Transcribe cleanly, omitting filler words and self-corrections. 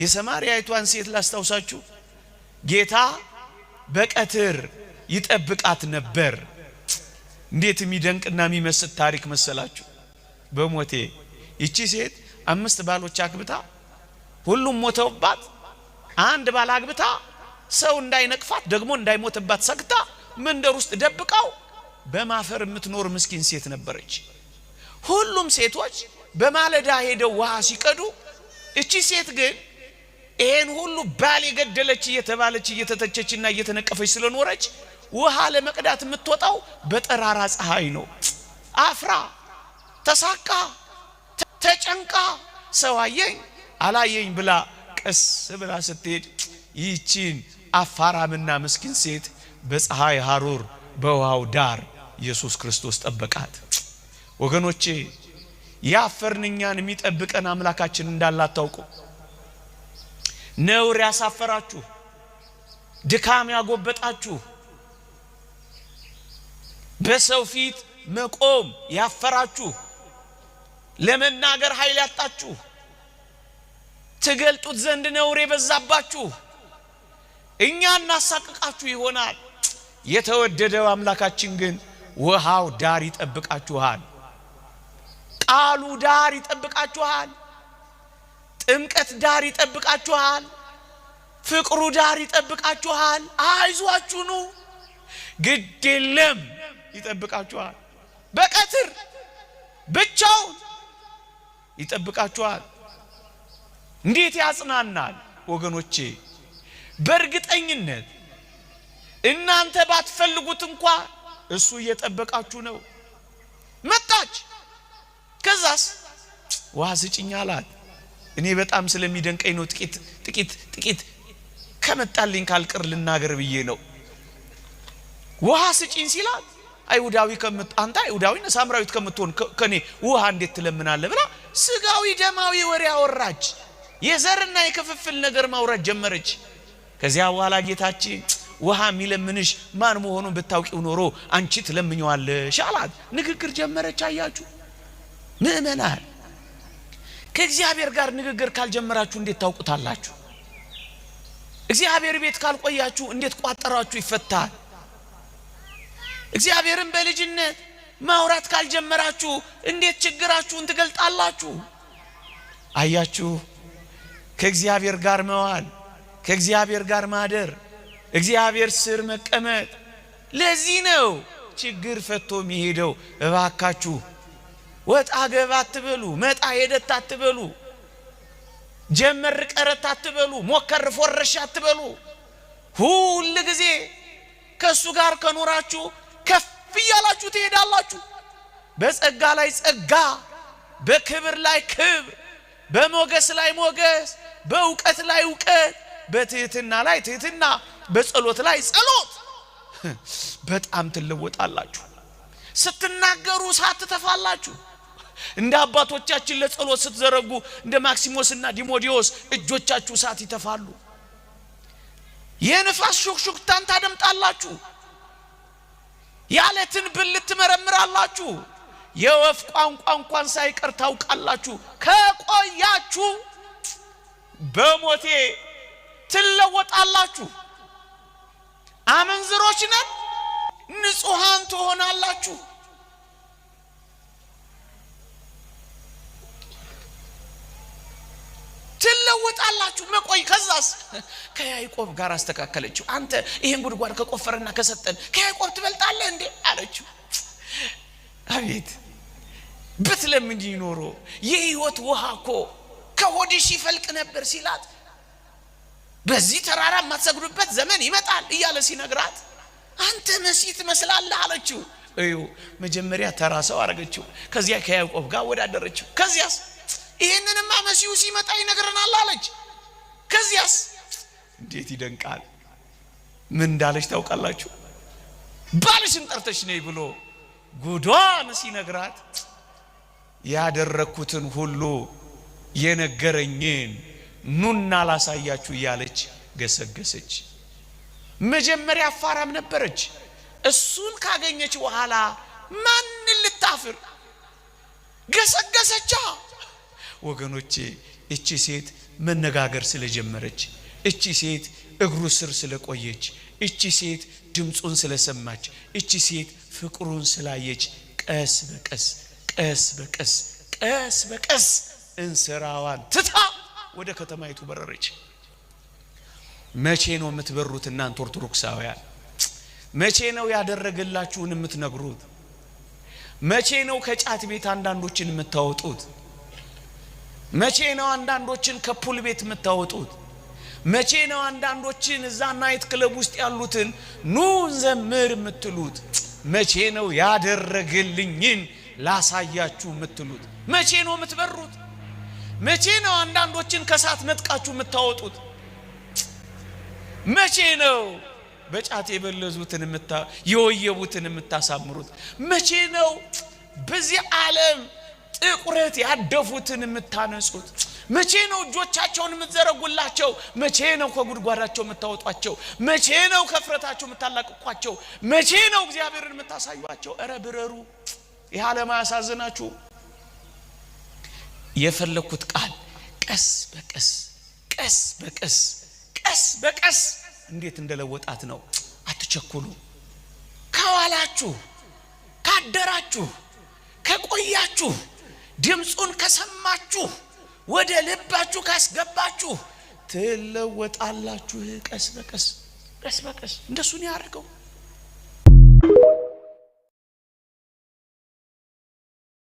የሰማርያይቷን ሴት ላስታውሳችሁ። ጌታ በቀትር ይጠብቃት ነበር። እንዴት የሚደንቅና የሚመስጥ ታሪክ መሰላችሁ! በሞቴ ይቺ ሴት 5 ባሎች አግብታ ሁሉም ሞተውባት፣ አንድ ባል አግብታ ሰው እንዳይነቅፋት ደግሞ እንዳይሞትባት ሰግታ መንደር ውስጥ ደብቃው በማፈር የምትኖር ምስኪን ሴት ነበረች። ሁሉም ሴቶች በማለዳ ሄደው ውሃ ሲቀዱ፣ እቺ ሴት ግን ይሄን ሁሉ ባል የገደለች እየተባለች እየተተቸችና እየተነቀፈች ስለኖረች ውሃ ለመቅዳት የምትወጣው በጠራራ ፀሐይ ነው። አፍራ፣ ተሳቃ፣ ተጨንቃ ሰው አየኝ አላየኝ ብላ ቀስ ብላ ስትሄድ ይህቺን አፋራምና ምስኪን ሴት በፀሐይ ሐሩር በውሃው ዳር ኢየሱስ ክርስቶስ ጠበቃት። ወገኖቼ፣ ያፈርን እኛን የሚጠብቀን አምላካችን እንዳለ አታውቁ። ነውር ያሳፈራችሁ፣ ድካም ያጎበጣችሁ፣ በሰው ፊት መቆም ያፈራችሁ፣ ለመናገር ኃይል ያጣችሁ፣ ትገልጡት ዘንድ ነውር የበዛባችሁ፣ እኛ እናሳቅቃችሁ ይሆናል። የተወደደው አምላካችን ግን ውሃው ዳር ይጠብቃችኋል። ቃሉ ዳር ይጠብቃችኋል። ጥምቀት ዳር ይጠብቃችኋል። ፍቅሩ ዳር ይጠብቃችኋል። አይዟችሁ ኑ፣ ግድ የለም ይጠብቃችኋል። በቀትር ብቻውን ይጠብቃችኋል። እንዴት ያጽናናል ወገኖቼ! በእርግጠኝነት እናንተ ባትፈልጉት እንኳ እሱ እየጠበቃችሁ ነው። መጣች። ከዛስ ውሃ ስጭኝ አላት። እኔ በጣም ስለሚደንቀኝ ነው፣ ጥቂት ጥቂት ጥቂት ከመጣልኝ ካልቅር ልናገር ብዬ ነው። ውሃ ስጭኝ ሲላት አይሁዳዊ አንተ አይሁዳዊ ነህ፣ ሳምራዊት ከምትሆን ከኔ ውሃ እንዴት ትለምናለህ ብላ ስጋዊ ደማዊ ወሬ አወራች። የዘርና የክፍፍል ነገር ማውራት ጀመረች። ከዚያ በኋላ ጌታችን ውሃ የሚለምንሽ ማን መሆኑን ብታውቂው ኖሮ አንቺ ትለምኚዋለሽ አላት። ንግግር ጀመረች። አያችሁ ምእመናን፣ ከእግዚአብሔር ጋር ንግግር ካልጀመራችሁ እንዴት ታውቁታላችሁ? እግዚአብሔር ቤት ካልቆያችሁ እንዴት ቋጠራችሁ ይፈታል? እግዚአብሔርን በልጅነት ማውራት ካልጀመራችሁ እንዴት ችግራችሁን ትገልጣላችሁ? አያችሁ፣ ከእግዚአብሔር ጋር መዋል፣ ከእግዚአብሔር ጋር ማደር፣ እግዚአብሔር ስር መቀመጥ። ለዚህ ነው ችግር ፈቶ የሚሄደው። እባካችሁ ወጣ ገባ አትበሉ፣ መጣ ሄደት አትበሉ፣ ጀመር ቀረት አትበሉ፣ ሞከር ፎረሽ አትበሉ። ሁል ጊዜ ከእሱ ጋር ከኖራችሁ ከፍ እያላችሁ ትሄዳላችሁ። በጸጋ ላይ ጸጋ፣ በክብር ላይ ክብር፣ በሞገስ ላይ ሞገስ፣ በእውቀት ላይ እውቀት፣ በትህትና ላይ ትህትና፣ በጸሎት ላይ ጸሎት፣ በጣም ትለወጣላችሁ። ስትናገሩ እሳት ትተፋላችሁ። እንደ አባቶቻችን ለጸሎት ስትዘረጉ እንደ ማክሲሞስና ዲሞዲዮስ እጆቻችሁ እሳት ይተፋሉ። የንፋስ ሹክሹክታን ታደምጣላችሁ። ያለትን ብልት ትመረምራላችሁ። የወፍ ቋንቋ እንኳን ሳይቀር ታውቃላችሁ። ከቆያችሁ በሞቴ ትለወጣላችሁ። አመንዝሮች ነን፣ ንጹሃን ትሆናላችሁ። ትለወጣላችሁ። መቆይ ከዛስ ከያዕቆብ ጋር አስተካከለችው። አንተ ይሄን ጉድጓድ ከቆፈረና ከሰጠን ከያዕቆብ ትበልጣለህ እንዴ አለችው። አቤት ብትለምኚ ኖሮ የህይወት ውሃ እኮ ከሆድሽ ይፈልቅ ነበር ሲላት፣ በዚህ ተራራ የማትሰግዱበት ዘመን ይመጣል እያለ ሲነግራት አንተ መሲህ ትመስላለህ አለችው። እዩ፣ መጀመሪያ ተራ ሰው አረገችው። ከዚያ ከያዕቆብ ጋር ወዳደረችው። ከዚያስ ይሄንንማ መሲሁ ሲመጣ ይነግረናል አለች። ከዚያስ እንዴት ይደንቃል! ምን እንዳለች ታውቃላችሁ? ባልሽን ጠርተሽ ነይ ብሎ ጉዷን ሲነግራት ያደረኩትን ሁሉ የነገረኝን ኑና ላሳያችሁ እያለች ገሰገሰች። መጀመሪያ አፋራም ነበረች። እሱን ካገኘች በኋላ ማንን ልታፍር ገሰገሰቻ። ወገኖቼ፣ እቺ ሴት መነጋገር ስለጀመረች፣ እቺ ሴት እግሩ ስር ስለቆየች፣ እቺ ሴት ድምፁን ስለሰማች፣ እቺ ሴት ፍቅሩን ስላየች ቀስ በቀስ ቀስ በቀስ ቀስ በቀስ እንስራዋን ትታ ወደ ከተማይቱ በረረች። መቼ ነው የምትበሩት እናንተ ኦርቶዶክሳውያን? መቼ ነው ያደረገላችሁን የምትነግሩት? መቼ ነው ከጫት ቤት አንዳንዶችን የምታወጡት? መቼ ነው አንዳንዶችን ከ pool ቤት የምታወጡት? መቼ ነው አንዳንዶችን እዛ night club ውስጥ ያሉትን ኑ እንዘምር የምትሉት? መቼ ነው ያደረገልኝን ላሳያችሁ የምትሉት? መቼ ነው የምትበሩት? መቼ ነው አንዳንዶችን ከእሳት ነጥቃችሁ የምታወጡት? መቼ ነው በጫት የበለዙትን የወየቡትን የምታሳምሩት? መቼ ነው በዚህ ዓለም ጥቁረት ያደፉትን የምታነጹት? መቼ ነው እጆቻቸውን የምትዘረጉላቸው? መቼ ነው ከጉድጓዳቸው የምታወጧቸው? መቼ ነው ከፍረታቸው የምታላቅቋቸው? መቼ ነው እግዚአብሔርን የምታሳዩቸው? እረ ብረሩ። ይህ ዓለም አያሳዝናችሁ? የፈለኩት ቃል ቀስ በቀስ ቀስ በቀስ ቀስ በቀስ እንዴት እንደለወጣት ነው። አትቸኩሉ። ከዋላችሁ፣ ካደራችሁ፣ ከቆያችሁ፣ ድምፁን ከሰማችሁ፣ ወደ ልባችሁ ካስገባችሁ ትለወጣላችሁ። ቀስ በቀስ ቀስ በቀስ እንደሱ ነው ያደረገው።